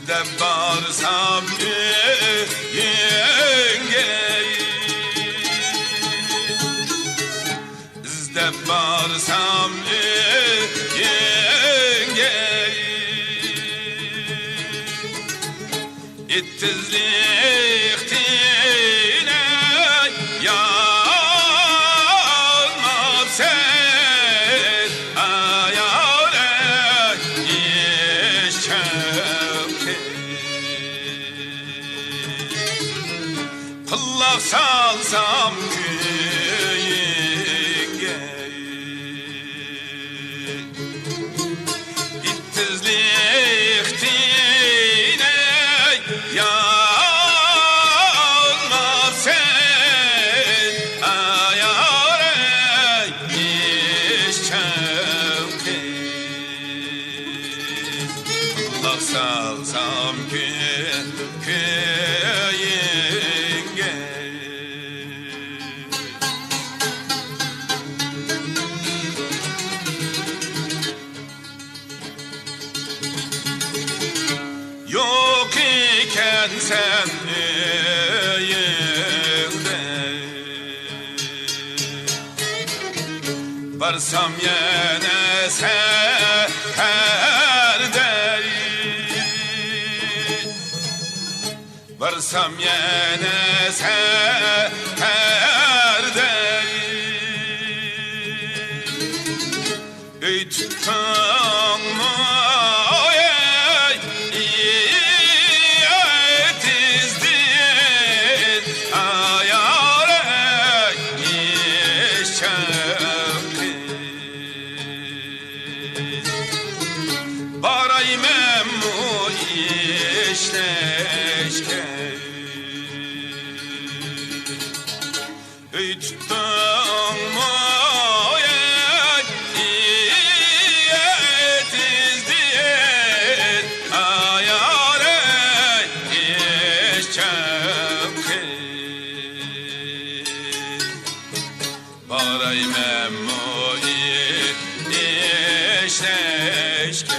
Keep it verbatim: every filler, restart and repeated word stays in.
ئىزدەپ بارسام ئۆيۈڭگە، ئىزدەپ بارسام ئۆيۈڭگە، ئېتىزلىقتىن يانماپسەن، ئايالە ئىشقىم. قۇلاق سالسام كۈيۈڭگە، ئېتىزلىقتىن يانماپسەن، ئايالە ئىشقىم. قۇلاق سالسام كۈ-، كۈيۈڭگە. يوق ئىكەنسەن ئۆيۈڭدە، بارسام يەنە سەھەردە، بارسام يەنە سەھەردە. ئۆي تۇتتۇڭمۇ، ئەي، ئېتىزدىن، ئايالە ئىشقىم. بارايمەنمۇ ئىشلەشكە؟ ئۆي تۇتتۇڭمۇ، ئەي، ئېتىزدىن، ئايالە ئىشقىم. بارايمەنمۇ ئىشلەشكە؟